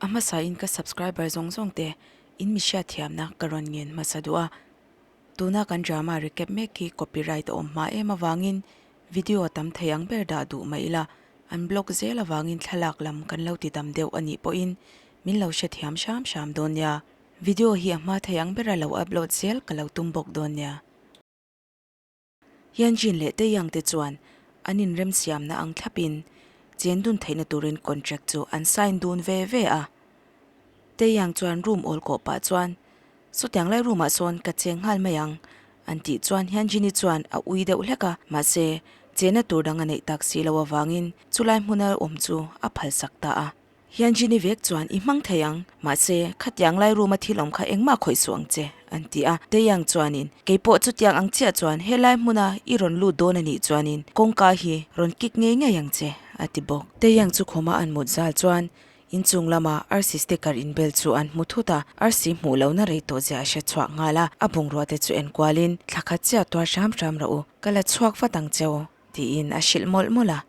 hmasa in ka subscriber zawng zawng te in mi hriatthiamna ka rawn ngen hmasa duh a. Tuna kan drama recap mek hi copyright a awm hma em avangin video a tam thei ang ber dah duh mah ila an block zel avangin thlalak lam kan lo ti tam deuh a nih pawhin min lo hrethiam hram hram dawn nia. Video hi a hma thei ang bera lo upload zel ka lo tum bawk dawn nia. Hyunjin leh Taeyang te chuan an inremsiamna ang thlapin chen dun theihna turin contract chu an sign dun ve ve a. Taeyang chuan room awl kawh pah chuan, Sawtiang lai room ah sawn ka cheng nghal mai ang, an tih chuan Hyunjin-i chuan a ui deuh hlek a, mahse chenna tur dang a neih tak si loh avangin chulai hmuna awm chu a phalsak ta a. Hyunjin-i vek chuan i hmang thei ang, mahse, khatiang lai room a thil awm kha engmah khawih suh ang che, an ti a. Taeyang chuanin, Keipawh chutiang ang chiah chuan helai hmuna i rawn lut dawn a nih chuanin kawngka hi rawn kik ngei ngei ang che, a ti bawk. Taeyang chu khawma an mut zal chuan inchung lama arsi sticker inbel chu an hmu thut a, arsi hmuh lohna rei tawh zia a hre chhuak nghal a, a bungrua te chu enkualin, Thla khat chiah tuar hram hram rawh u, ka la chhuak vat ang che u, tiin a hrilh mawlh mawlh a.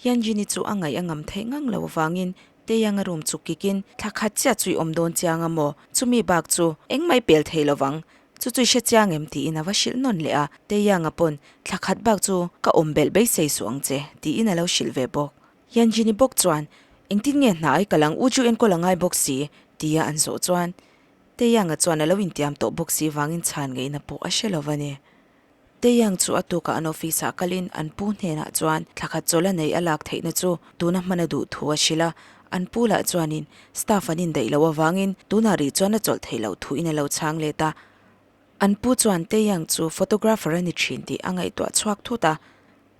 Hyunjin-i chu a ngaih a ngam theih ngang lo avangin Taeyang-a room chu kikin thla khat chiah chu i awm dawn chiang a maw? Chumi bak chu engmah i pel thei lovang, chu chu i hre chiang em? tiin a va hrilh nawn leh a. Taeyang-a pawn thla khat bak chu ka awm belh beisei suh ang che tiin a lo hrilh ve bawk. Hyunjin-i bawk chuan engtin nge hna ai kal ang u chu enkawl a ngai bawk si tia an zawh chuan Taeyang-a chuan a lo intiam tawh bawk si vangin chhan ngaihna pawh a hre lo va ni. Taeyang chu a tukah an office ah kalin an pu hnenah chuan thla khat chawlh a neih a lak theihna chu tuna hman a duh thu a hrilh a, an pu lah chuanin staff an indaih loh avangin tunah rih chuan a chawlh theih loh thuin a lo chhang let a. An pu chuan Taeyang chu photographer a ni thin tih a ngaihtuah chhuak thut a,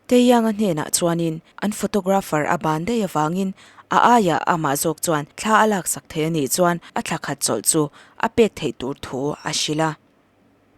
Taeyang-a hnenah chuanin an photographer a ban daih avangin a aiah amah zawk chuan thla a laksak thei a nih chuan a thla khat chawlh chu a pek theih tur thu a hrilh a.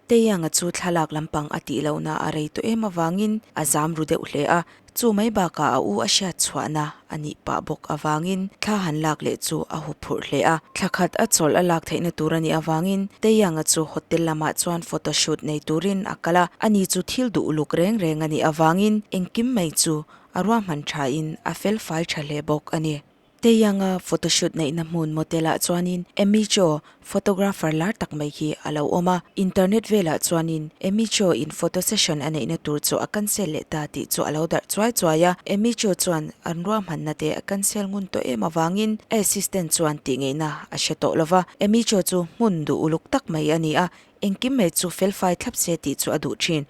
Taeyang-a chu thlalak lampang a tih lohna a rei tawh em avangin a zam ru deuh hle a, chu mai bakah a u a hriat chhuahna a nih pah bawk avangin thla han lak leh chu a hu phurh hle a. Thla khat a chawlh a lak theihna tur a nih avangin Taeyang-a chu hotel lamah chuan photo shoot nei turin a kal a, ani chu thil duh uluk reng reng a nih avangin engkim mai chu a ruahman thain a felfai tha hle bawk a ni. Taeyang-a photoshoot neihna hmun motel-ah chuanin Amy Cho, photographer lar tak mai hi a lo awm a. Internet velah chuanin Amy Cho in photo session a neihna tur chu a cancel leh ta tih chu a lo darh chuai chuai a. Amy Cho chuan an ruahmanna te a cancel ngun tawh em avangin a assistant chuan tih ngeihna a hre tawh lova. Amy Cho chu hmun duh uluk tak mai a ni a, engkim mai chu felfai thlap se tih chu a duh thin.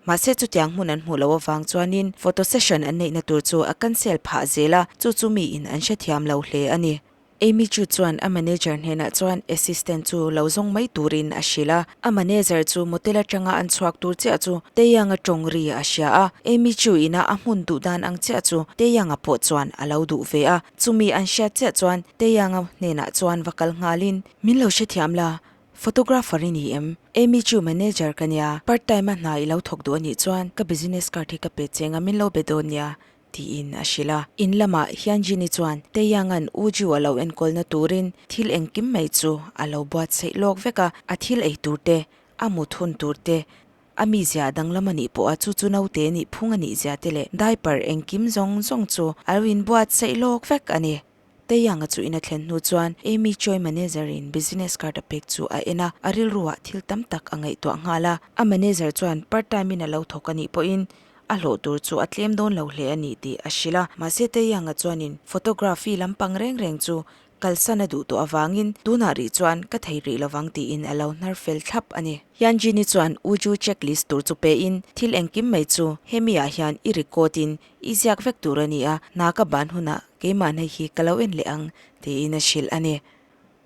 Mahse chutiang hmun an hmuh loh avang chuanin photo session an neihna tur chu a cancel phah zel a, chu chu miin an hrethiam lo hle a ni. Amy Chu chuan a manager hnenah chuan assistant chu lo zawng mai turin a hrilh a, a manager chu motel atanga an chhuak tur chiah chu Taeyang-a tawng ri a hria a, Amy Chu ina a hmun duh dan ang chiah chu Taeyang-a pawh chuan a lo duh ve a, chumi an hriat chiah chuan Taeyang-a hnenah chuan va kal nghalin, Min lo hrethiam la, Photographer i ni em? Amy chu manager ka nia, part time a hna i lo thawk duh a nih chuan ka business card hi ka pe cheng a min lo be dawn nia, tiin a hrilh a. In lamah hian Jinny chuan Taeyang-a'n U Ju a lo enkawlna turin thil engkim mai chu a lo buatsaih lawk vek a, a thil ei tur te, a mut hun tur te, a mizia danglam a nih pawh a chu chu naute nih phung a nih zia te leh diaper engkim zawng zawng chu a lo inbuatsaih lawk vek a ni. Taeyang-a chu in a thlen hnu chuan Amy Choi manager in business card a pek chu a en a, a rilruah thil tam tak a ngaihtuah nghal a. A manager chuan part time in a lo thawk a nih pawhin a hlawh tur chu a tlem dawn lo hle a ni tih a hrilh a. Mahse Taeyang-a chuanin photography lampang reng reng chu kalsan a duh tawh avangin tunah rih chuan ka thei rih lovang tiin a lo hnar fel thlap a ni. Hyunjin-i chuan Uju checklist tur chu pein thil engkim mai chu hemi ah hian i record in i ziak vek tur a ni a, hna ka ban hunah keimah hei hi ka lo en leh ang tiin a hrilh a ni.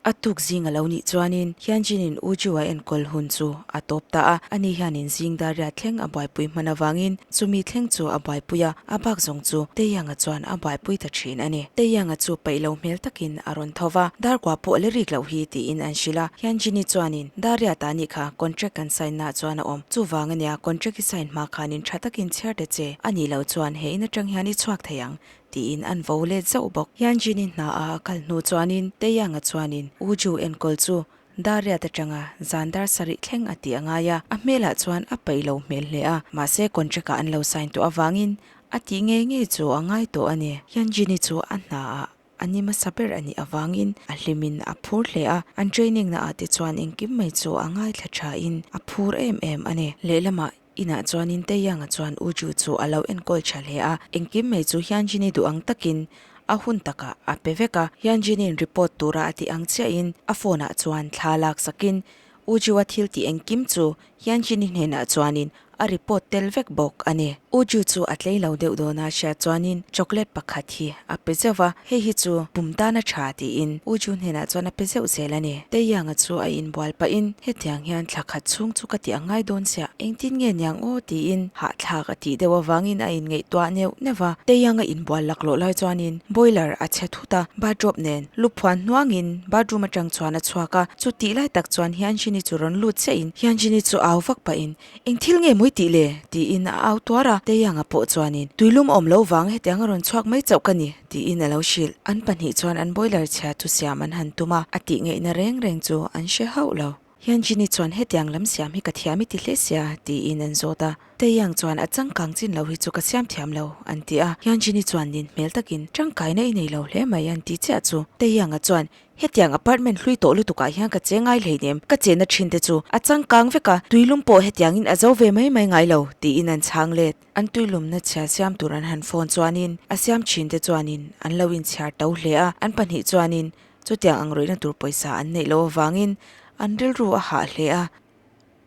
A tuk zing a lo nih chuanin Hyunjin-in Uju a enkawl hun chu a tawp ta a, ani hianin zing dar riat thleng a buaipui hman avangin chumi thleng chu a buaipui a, a bak zawng chu Taeyang-a chuan a buaipui ta thin a ni. Taeyang-a chu peih lo hmel takin a rawn tho va, dar kua pawh la rik loh hi tiin an hrilh a, Hyunjin-i chuanin dar riat ah nih kha contract kan sign naah chuan a awm, chuvang ania contract i sign hma khanin tha takin chhiar ta che, a nih loh chuan he in atang hian i chhuak thei ang tiin an vo let zauh bawk. Hyunjin-i hna a a kal hnu chuanin Taeyang-a chuanin U Ju enkawl chu Dariat atanga zan dar sarih thleng a tih a ngai a, a hmelah chuan a paih lo hmel hle a, mahse contract ah an lo sign tawh avangin a tih ngei ngei chu a ngai tawh a ni. Hyunjin-i chu a hna ah. A ni hmasa ber a nih avangin a hlimin a phur hle a, an training na ah te chuan engkim mai chu a ngaithla tha in a phur em em a ni. Lehlamah inah chuanin Taeyang-a chuan Uju chu a lo enkawl tha hle a, engkim mai chu Hyunjin-i duh ang takin a hun takah a pe vek a. Hyunjin-in report tura a tih ang chiahin a phone ah chuan thla lak sakin Uju-a thil tih engkim chu Hyunjin-i hnenah chuanin a report tel vek bawk a ni. Uju chu a tlei lo deuh dawn a hriat chuanin chocolate pakhat hi a pe zeuh va, hei hi chu pum tan a tha tiin Uju hnenah chuan a pe zeuh zel a ni. Taeyang-a chu a inbual pahin hetiang hian thla khat chhung chu ka tih a ngai dawn chiah, engtin nge niang aw tiin hahthlak a tih deuh avangin a inngaihtuah neuh neuh va. Taeyang-a inbual laklawh lai chuanin boiler a chhe thut a, bathrobe nen luphuan hnuangin bathroom atang chuan a chhuak a, chu tih lai tak chuan Hyunjin-i chu rawn lut chiahin Hyunjin-i chu au vak pahin Eng thil nge mawi tih le? tiin a au tuar a, Taeyang-a pawh chuanin, Tuilum awm lo vang hetiang a rawn chhuak mai chauh ka ni, tiin a lo hrilh. An pahnih chuan an boiler chhia chu siam an han tum a, a tih ngaihna reng reng chu an hre hauh lo. Hyunjin-i chuan hetiang lam siam hi ka thiam i ti hle sia, tiin an zawt a. Taeyang chuan a changkang chin lo hi chu ka siam thiam lo, an ti a. Hyunjin-i chuan nin hmel takin, Tangkaina i nei lo hle mai, an ti chiah chu. Taeyang-a chuan, Hetiang apartment hlui tawh lutukah hian ka che ngai hleinem, ka chenna thin te chu a changkang vek a, tuilum pawh hetiangin a zo ve mai mai ngai lo, tiin an chhang let. An tuilumna chhia siam tur an han phone chuanin a siam thin te chuanin an lo inchhiar to hle a, an pahnih chuanin chutiang ang rawihna tur pawisa an neih loh avangin an rilru a hah hle a.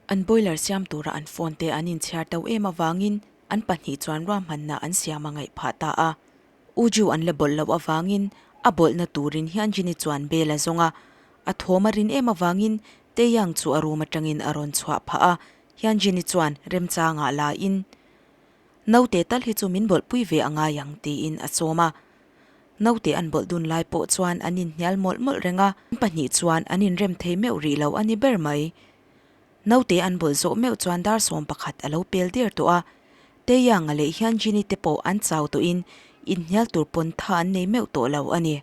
An boiler siam tura an phone te an inchhiar to em avangin an pahnih chuan ruahmanna an siam a ngaih phah ta a. Uju an la bawlh loh avangin a bawlhna turin Hyunjin-i chuan bel a zawng a, a thawm a rin em avangin Taeyang chu a room atangin a rawn chhuah phah a, Hyunjin-i chuan remchangah la in, Naute tal hi chu min bawlhpui ve a ngai ang tiin a sawm a. Naute an bawlh dun lai pawh chuan an inhnial mawlh mawlh reng a, an pahnih chuan an inrem thei meuh rih lo a ni ber mai. Naute an bawlh zawh meuh chuan dar 11 a lo pel der tawh a, Taeyang-a leh Hyunjin-i te pawh an chau tawhin inhnial tur pawn tha an nei meuh tawh lo a ni.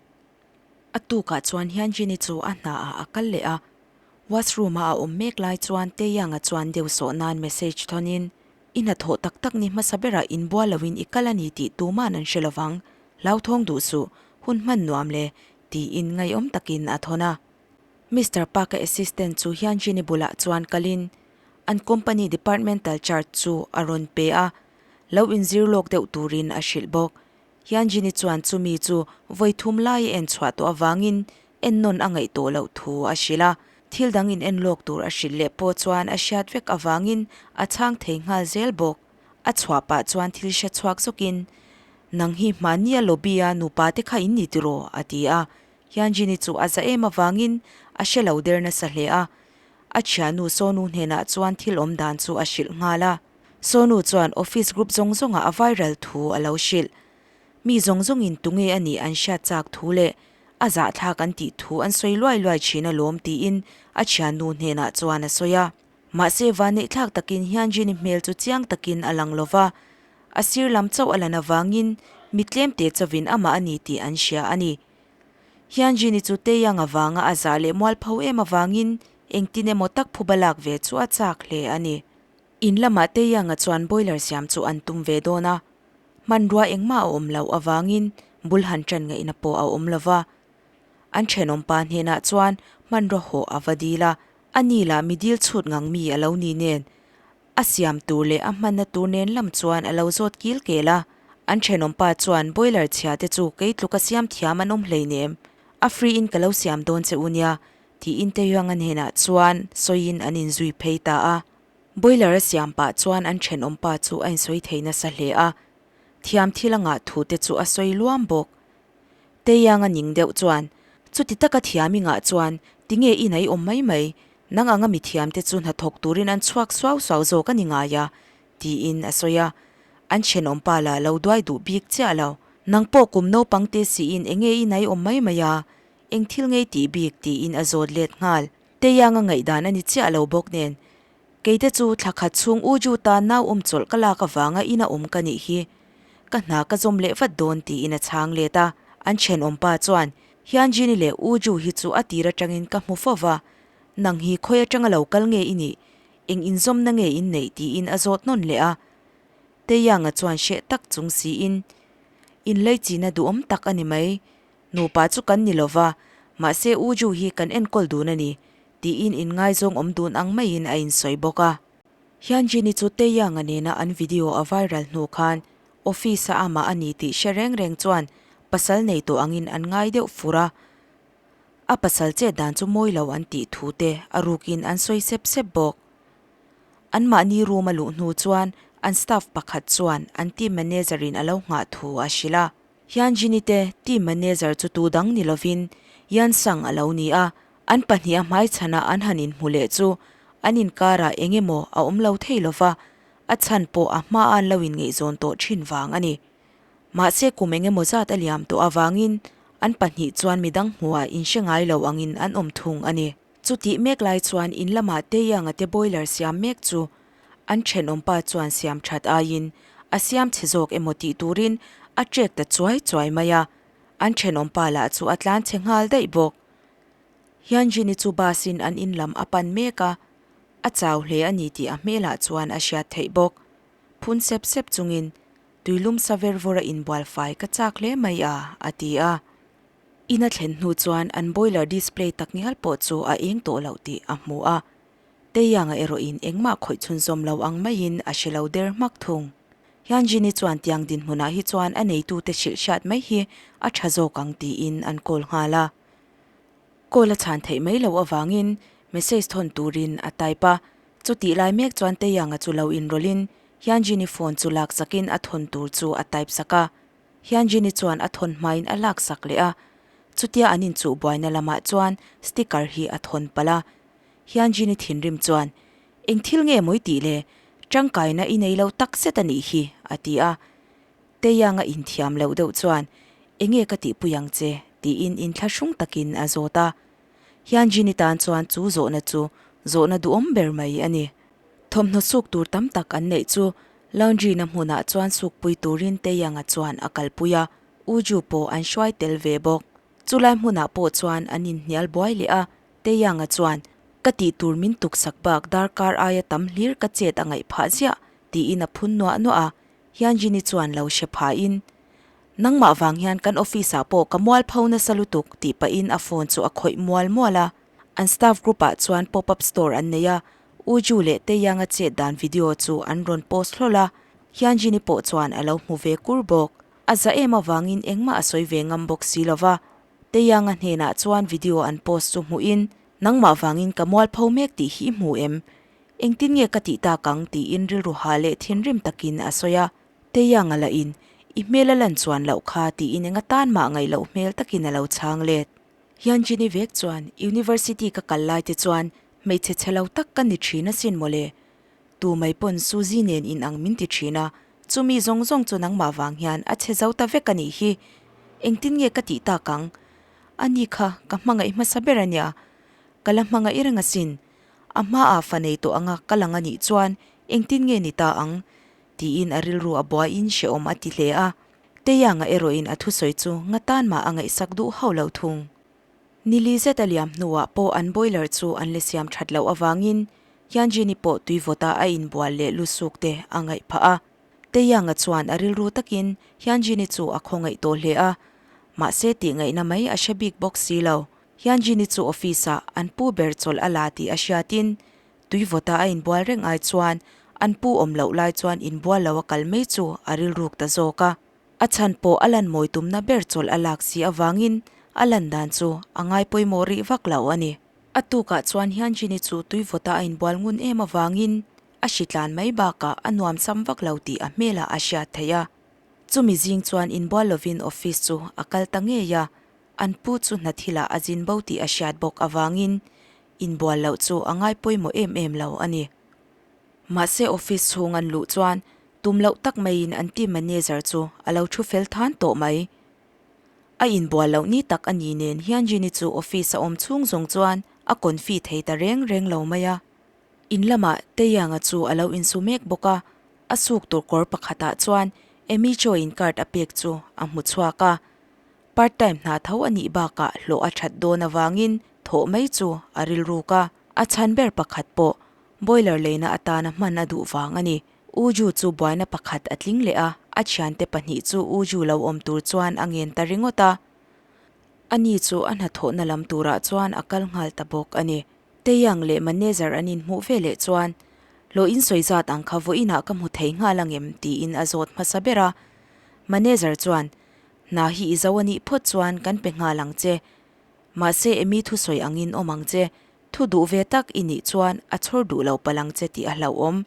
A tukah chuan Hyunjin-i chu a hnaah a kal leh a, washroom-a a awm mek lai chuan Taeyang-a chuan deuh sawh nan message thawnin, I hnathawh tak tak ni hmasa berah inbual loin i kal a ni tih tuman an hre lovang, hlauthawng duh suh, hun hman nuam le, tiin ngaihawm takin a thawn a. Mister Park-a assistant chu Hyunjin-i bulah chuan kalin an company departmental chart chu a rawn pe a, lo inzir lawk deuh turin a hrilh bawk. Hyunjin-i chuan chumi chu vawi thum lai a en chhuah tawh avangin ennawn a ngaih tawh loh thu a hrilh a, thil dang in en lawk tur a hrilh leh pawh chuan a hriat vek avangin a chhang thei nghal zel bawk. A chhuah pah chuan thil hre chhuak zawkin, Nang hi hmahnia lobby-a nupa te kha in ni tiraw? a ti a, Hyunjin-i chu a za em avangin a hre lo der nasa hle a. A thiannu Sonu hnenah chuan thil awm dan chu a hrilh nghal a. Sonu chuan office group zawng zawngah a viral thu a lo hrilh. Mi zawng zawngin tunge a nih an hriat chak thu leh a zahthlak an tih thu an sawi luai luai thin alawm tiin a thiannu hnenah chuan a sawi a. Mahse vanneihthlak takin Hyunjin-i hmel chu chiang takin a lang lo va, a sir lam chauh a lan avangin mi tlemte chauhin amah a ni tih an hria a ni. Hyunjin-i chu Taeyang avanga a zah leh mualpho em avangin engtin emaw tak phuba lak ve chu a chak hle a ni. In lamah Taeyang-a chuan boiler siam chu an tum ve dawn a, hmanrua engmah a awm loh avangin bul han ṭan ngaihna pawh a awm lo va. An ṭhenawmpa hnenah chuan hmanraw hawh a va dil a, a ni lah mi dil chhut ngang mi a lo ni nen A siam tur leh a hmanna tur nen lam chuan a lo zawt kil kel a, an thenawmpa chuan boiler chhia te chu kei tluka siam thiam an awm hleinem, a free in ka lo siam dawn che u nia, tiin Taeyang-a hnenah chuan sawiin an inzui phei ta a. Boiler a siam pah chuan an thenawmpa chu a insawi thei nasa hle a, thiam thil a ngah thu te chu a sawi luam bawk. Taeyang-a ning deuh chuan, Chuti taka thiam i ngah chuan tinge i nai awm mai mai, nang anga mithiam te chu hnathawk turin an chhuak suau suau zawk a ni ngai a, tiin a sawi a. An thenawmpa lah lo duai duh bik chiah lo. Nang pawh kum naupang te siin enge i nai awm mai mai a, eng thil ngei tih bik tiin a zawt let nghal. Taeyang-a ngaihdan a ni chiah lo bawk nen, Keite chu thla khat chhung U Ju tan nau awm chawlh ka lak avanga ina awm ka nih hi. Ka hna ka zawm leh vat dawn tiin a chhang let a. An thenawmpa chuan, Hyunjin-i leh U Ju hi chu a tir atangin ka hmu fo va, nang hi khawi atanga lo kal nge i nih, eng inzawmna nge in neih tiin a zawt nawn leh a. Taeyang-a chuan hreh tak chung siin, Inleichina duhawm tak a ni mai. Nupa chu kan ni lova, mahse U Ju hi kan enkawl dun a ni, tiin inngaizawng awm dun ang maiin a insawi bawk a. Hyunjin-i chu Taeyang-a nena an video a viral hnu khan office-a amah a ni tih hre reng reng chuan pasal nei tawh angin an ngai deuh fur a. A pasal chet dan chu mawi lo an tih thu te a rukin an sawi sep sep bawk. Anmahni room a luh hnu chuan an staff pakhat chuan an team manager-in a lo nghah thu a hrilh a. Hyunjin-i te team manager chu tu dang ni lovin Yeonsang a lo ni a, an pahniha hmaichhana an han inhmu leh chu an inkarah eng emaw a awm lo thei lova, a chhan pawh a hmaa an lo inngaihzawn tawh thin vang a ni. Mahse kum eng emaw zat a liam tawh avangin an pahnih chuan midang hmuhah inhre ngai lo angin an awm thung a ni. Chutih mek lai chuan in lamah Taeyang-a te boiler siam mek chu an thenawmpa chuan siam that aiin a siam chhe zawk emaw tih turin a trek ta chuai chuai mai a, an thenawmpa lah chu a tlan chhe nghal daih bawk. Hyunjin-i chu bus in an in lam a pan mek a, a chau hle a ni tih a hmelah chuan a hriat theih bawk. Phun sep sep chungin tuilum sa ver vawr a inbual fai ka chak hle mai a, a ti a. In a thlen hnu chuan an boiler display tak ngial pawh chu a eng tawh loh tih a hmu a, Taeyang-a erawhin engmah khawih chhunzawm lo ang maiin a hre lo der hmak thung. Hyunjin-i chuan tiang dinhmunah hi chuan a neitute hrilh hriat mai hi a tha zawk ang tiin an call nghal a. Call a chhan theih mai loh avangin message thawn turin a type a, chutih lai mek chuan Taeyang-a chu lo inrawlhin Hyunjin-i phone chu laksakin a thawn tur chu a type sak a. Hyunjin-i chuan a thawn hmain a laksak leh a, chutia an inchuh buaina lamah chuan sticker hi a thawn palh a. Hyunjin-i thinrim chuan, Eng thil nge mawi tih le? Tangkaina i nei lo tak zet a nih hi, a ti a. Taeyang-a inthiam loh deuh chuan, Enge ka tihpui ang che? tiin inthlahrung takin a zawt a. Hyunjin-i tan chuan chu zawhna chu zawhna duhawm ber mai a ni. Thawmhnaw suk tur tam tak an neih chu Laundry-na hmunah chuan sukpui turin Taeyang-a chuan a kalpui a, Uju pawh an hruai tel ve bawk. Chulai hmunah pawh chuan an inhnial buai leh a, Taeyang-a chuan, Ka tih tur min tuksak bak darkar aia tam hlir ka chet a ngaih phah ziah, tiin a phun nuah nuah a, Hyunjin-i chuan lo hre phahin, Nangmah vang hian kan office-ah pawh ka mualpho nasa lutuk, tih pahin a phone chu a khawih mual mual a. An staff group-ah chuan pop-up store an nei a, Uju leh Taeyang-a chet dan video chu an rawn post hlawl a, Hyunjin-i pawh chuan a lo hmu ve kur bawk. A za em avangin engmah a sawi ve ngam bawk si lo va, Taeyang-a hnenah chuan video an post chu hmuhin, Nangmah vangin ka mualpho mek tih hi i hmu em? Engtin nge ka tih tak ang? tiin rilru ha leh thinrim takin a sawi a. Taeyang-a lahin, I hmel a lan chuan loh kha tiin eng atan mah ngaih loh hmel takin a lo chhang let. Hyunjin-i vek chuan, University ka kal lai te chuan hmeichhe chhe lo tak ka ni thin asin mawle. Tu mai pawn Suzy nen in ang min ti thin a, chumi zawng zawng chu nangmah vang hian a chhe zo ta vek a nih hi. Engtin nge ka tih tak ang? Ani kha ka hmangaih hmasa ber a nia, ka la hmangaih reng asin. A hmaah fa nei tawh anga ka lang a nih chuan engtin nge ni ta ang? tiin a rilru a buaiin hrehawm a ti hle a. Teianga erawhin a thusawi chu ngatan mah a ngaihsak duh hauh lo thung. Nili zet a liam hnuah pawh an boiler chu an la siam that loh avangin Hyunjin-i pawh tuivawta a inbual leh lusuk te a ngaih phah a. Taeyang-a chuan a rilru takin Hyunjin-i chu a khawngaih tawh hle a, mahse tih ngaihna mai a hre bik bawk si lo. Hyunjin-i chu office-ah an pu ber chawlh a la tih a hriatin tuivawta a inbual reng ai chuan an pu awm loh lai chuan inbual lo a kal mai chu a rilruk ta zawk a. A chhan pawh a lan mawi tumna ber chawlh a lak si avangin a lan dan chu a ngai pawimawh rih vak lo a ni. A tukah chuan Hyunjin-i chu tuivawta a inbual ngun em avangin a hritlan mai bakah a nuam sam vak lo tih a hmelah a hriat theih a. Chumi zing chuan inbual lovin office chu a kal ta ngei a, an pu chu hna thilah a zin bo tih a hriat bawk avangin inbual loh chu a ngai pawimawh em em lo a ni. Mahse office chhung an luh chuan tum loh tak maiin an team manager chu a lo thu fel than tawh mai. A inbual loh ni tak a ni nen hian Ginny chu office a awm chhung zawng chuan a confi thei ta reng reng lo mai a. In lamah Taeyang-a chu a lo insu mek bawk a, a suk tur kawr pakhatah chuan Amy Choi-in card a pek chu a hmu chhuak a. Part time hna tho a nih bakah hlawh a that dawn avangin thawh mai chu a rilruk a. A chhan ber pakhat pawh Boiler leina atana hman a duh vang a ni. Uju chu buaina pakhat a tling leh a, a thiante pahnih chu Uju lo awm tur chuan a ngen ta ringawt a. Ani chu a hnathawhna lam turah chuan a kal nghal ta bawk a ni. Taeyang leh manager an inhmuh ve leh chuan, Hlawh in sawi zat ang kha vawiinah ka hmu thei nghal angem? tiin a zawt hmasa ber a. Manager chuan, Hna hi i zo a nih phawt chuan kan pe nghal ang che. Mahse Amy thusawi angin awm ang che. Thu duh ve tak i nih chuan a chhawr duh lo palh ang che tih a hlauhawm.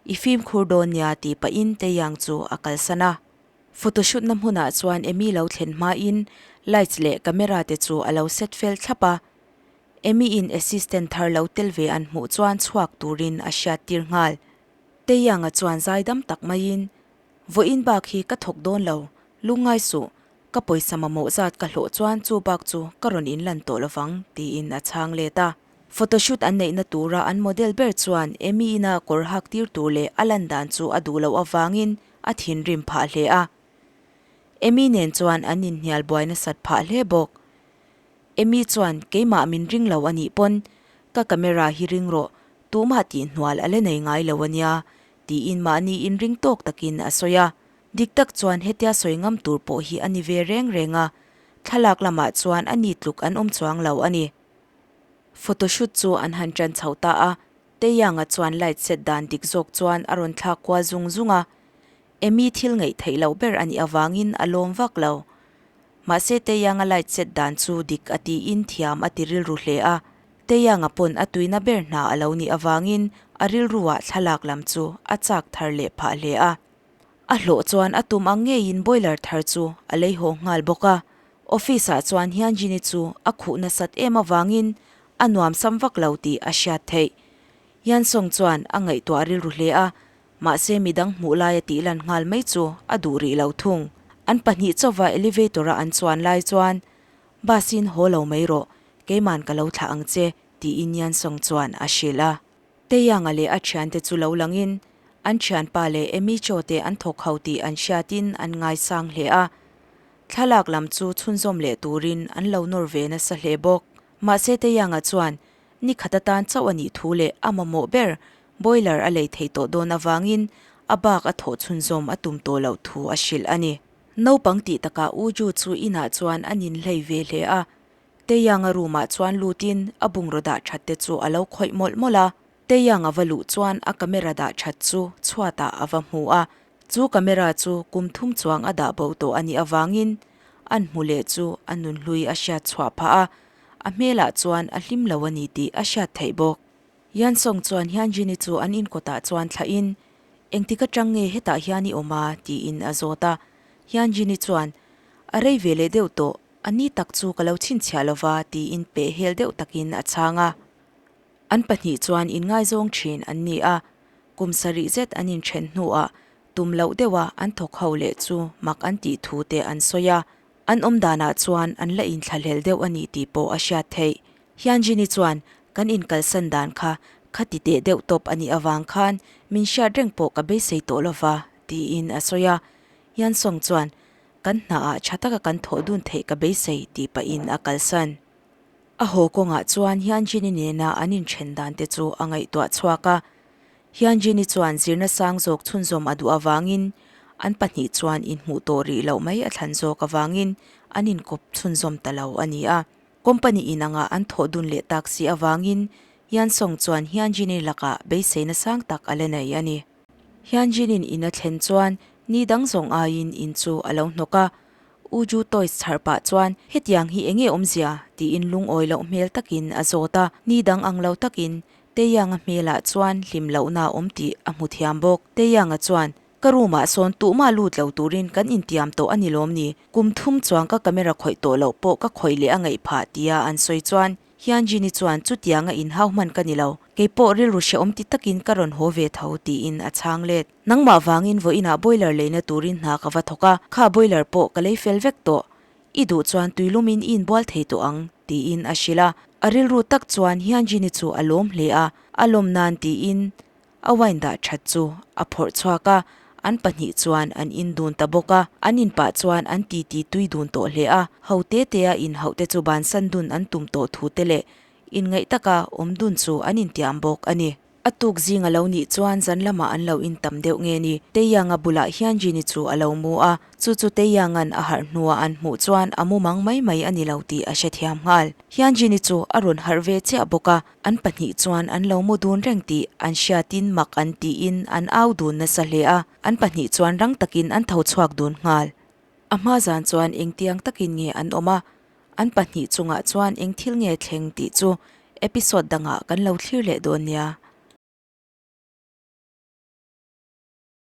I fimkhur dawn nia tih pahin Taeyang chu a kalsan a. Photoshoot na hmunah chuan Amy lo thlen hmain lights leh camera te chu a lo set fel thlap a. Amy in assistant thar lo tel ve an hmuh chuan chhuak turin a hriat tir nghal. Taeyang-a chuan zaidam tak maiin, Vawiin bak hi ka thawk dawn lo, lungngai suh, ka pawisa mamawh zat ka hlawh chuan chu bak chu ka rawn inlan tawh lovang, tiin a chhang let a. Photoshoot an neihna tura an model ber chuan Amy-ina kawr hak tir tur leh a lan dan chu a duh loh avangin a thinrim phah hle a. Amy nen chuan an inhnial buai nasat phah hle bawk. Amy chuan keimah min ring lo a nih pawn ka camera hi ring rawh, tumah tihhnual a la nei ngai lo a nia, tiin mahni inring tawk takin a sawi a. Dik tak chuan hetia sawi ngam tur pawh hi a ni ve reng reng a, thlalak lamah chuan a ni tluk an awm chuang lo a ni. Photoshoot chu an han ṭan chho ta a, Taeyang-a chuan light set dan dik zawk chuan a rawn thlak kual zung zung a, Amy thil ngaih theih loh ber a nih avangin a lawm vak lo. Mahse Taeyang-a light set dan chu dik a tiin thiam a ti rilru hle a, Taeyang-a pawn a tuina ber hna a lo nih avangin a rilruah thlalak lam chu a chak thar leh phah hle a. A hlawh chuan a tum ang ngeiin boiler thar chu a lei haw nghal bawk a. Office ah chuan Hyunjin-i chu a khuh nasat em avangin a nuam sam vak lo tih a hriat theih. Hyunsung chuan a ngaihtuah rilru hle a, mahse midang hmuh laia tih lan nghal mai chu a duh rih lo thung. An pahnih chauva elevator a an chuan lai chuan, Bus in haw lo mai rawh, keiman ka lo thlah ang che, tiin Hyunsung chuan a hrilh a. Taeyang-a leh a thiante chu lo langin an thianpa leh Amy Cho te an thawk ho tih an hriatin an ngaisang hle a. Thlalak lam chu chhunzawm leh turin an lo nawr ve nasa hle bawk. Mahse Taeyang-a chuan ni khat atan chauh a nih thu leh a mamawh ber boiler a lei thei tawh dawn avangin a bak a thawh chhunzawm a tum tawh loh thu a hrilh a ni. Naupang tih takah U Ju chu inah chuan a ninhlei ve hle a. Taeyang-a room ah chuan lutin a bungraw dah that te chu a lo khawih mawlh mawlh a. Taeyang a va luh chuan a camera dah that chu chhuatah a va hmu a. Chu camera chu kum thum chuang a dah bo tawh a nih avangin an hmu leh chu a nunhlui a hriat chhuah phah a, a hmelah chuan a hlim lo a ni tih a hriat theih bawk. Yansong chuan Hyunjin-i chu an inkawtah chuan thlahin, Engtik atang nge hetah hian i awm a? tiin a zawt a. Hyunjin-i chuan, A rei ve leh deuh tawh, A ni tak chu ka lo chhinchhiah lo va tiin peh hel deuh takin a chhang a. An pahnih chuan inngaizawng thin an ni a, kum sarih zet an inthen hnuah tum loh deuha an thawk ho leh chu mak an tih thu te an sawi a. An awm danah chuan an la inthlahlel deuh a ni tih pawh a hriat theih. Hyunjin-i chuan kan inkalsan dan kha khati teh deuh tawp a nih avang khan min hriat reng pawh ka beisei tawh lo va tiin a sawi a. Hyunsung chuan Kan hnaah tha taka kan thawh dun theih ka beisei tih pahin a kalsan. A haw kawngah chuan Hyunjin-i nena an inthen dan te chu a ngaihtuah chhuak a. Hyunjin-i chuan zirna sang zawk chhunzawm a duh avangin an pahnih chuan inhmuh tawh rih loh mai a thlan zawk avangin an inkawp chhunzawm ta lo a ni a. Company inangah an thawh dun leh tak si avangin Hyunsung chuan Hyunjin-i lakah beiseina sang tak a la nei a ni. Hyunjin-in in a thlen chuan ni dang zawng aiin in chu a lo hnawk a, U Ju toys chhar pah chuan hetiang hi enge awmzia tiin lungawi loh hmel takin a zawt a, ni dang ang lo takin Taeyang-a hmelah chuan hlim lohna a awm tih a hmu thiam bawk. Taeyang-a chuan, Ka room ah sawn tuhmah lut lo turin kan intiam tawh a ni lawm ni? Kum thum chuang ka camera khawih tawh loh pawh ka khawih leh a ngaih phah tia an sawi chuan Hyunjin-i chuan chutianga inhau hman ka ni lo, kei pawh rilru hrehawm ti takin ka rawn haw ve tho tiin a chhang let. Nangmah vangin vawiinah boiler leina turin hna ka va thawk a, kha boiler pawh ka lei fel vek tawh. I duh chuan tuilumin i inbual thei tawh ang tiin a hrilh a. A rilru tak chuan Hyunjin-i chu a lawm hle a, a lawm nan tiin A wine dah that chu a phawrh chhuak a, an pahnih chuan an in dun ta bawk a. An in pah chuan an titi tui dun tawh hle a, ho te te a in hauh te chu bansan dun an tum tawh thu te leh inngaih taka awm dun chu an intiam bawk a ni. A tuk zing a lo nih chuan zan lamah an lo in tam deuh nge ni? Taeyang-a bulah hian Jinny chu a lo mu a, chu chu Taeyang-a'n a harh hnua an hmuh chuan a mumang mai mai a ni lo tih a hrethiam nghal. Hian Jinny chu a rawn harh ve chiah bawk a, an pahnih chuan an lo mu dun reng tih an hriatin mak an tiin an au dun nasa hle a, an pahnih chuan rang takin an tho chhuak dun nghal. A hma zan chuan engtiang takin nge an awm a, An pahnih chungah chuan eng thil nge thleng tih chu episode dangah kan lo thlir leh dawn nia.